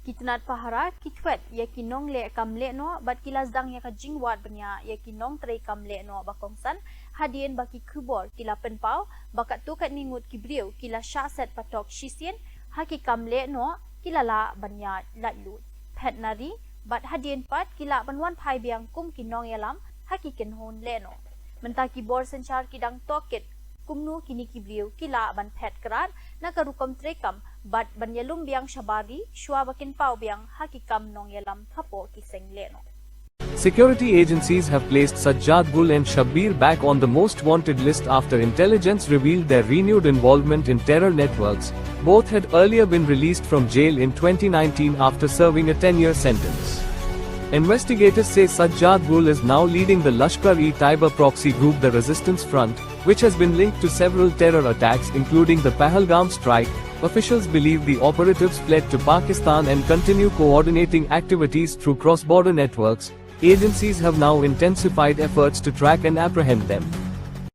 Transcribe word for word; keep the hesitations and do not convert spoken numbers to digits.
Ki tnat pahara ki thwet ïa ki nongleh kam lehnoh bad ki la sdang ïa ka jingwad bniah ïa ki nongtrei kam lehnoh ba kongsan, hadien ba ki khubor ki la pynpaw ba katto katne ngut ki briew ki la shah set patok shisien ha ki kam lehnoh, ki la lah ban ïaid laitluid, phet na ri, bad hadien pat ki lah ban wan phai biang kum ki nongïalam ha ki kynhun lehnoh. Mynta ki bor synshar ki dang tohkit kumno kine ki briew ki lah ban phet krad na ka rukom treikam bad ban ïalum biang shabar ri shuwa ba kin paw biang ha ki kam nongïalam hapoh ki seng lehnoh. Security agencies have placed Sajjad Gul and Shabbir Beg on the most wanted list after intelligence revealed their renewed involvement in terror networks. Both had earlier been released from jail in twenty nineteen after serving a ten-year sentence. Investigators say Sajjad Gul is now leading the Lashkar-e-Taiba proxy group, the Resistance Front, which has been linked to several terror attacks, including the Pahalgam strike. Officials believe the operatives fled to Pakistan and continue coordinating activities through cross-border networks. Agencies have now intensified efforts to track and apprehend them.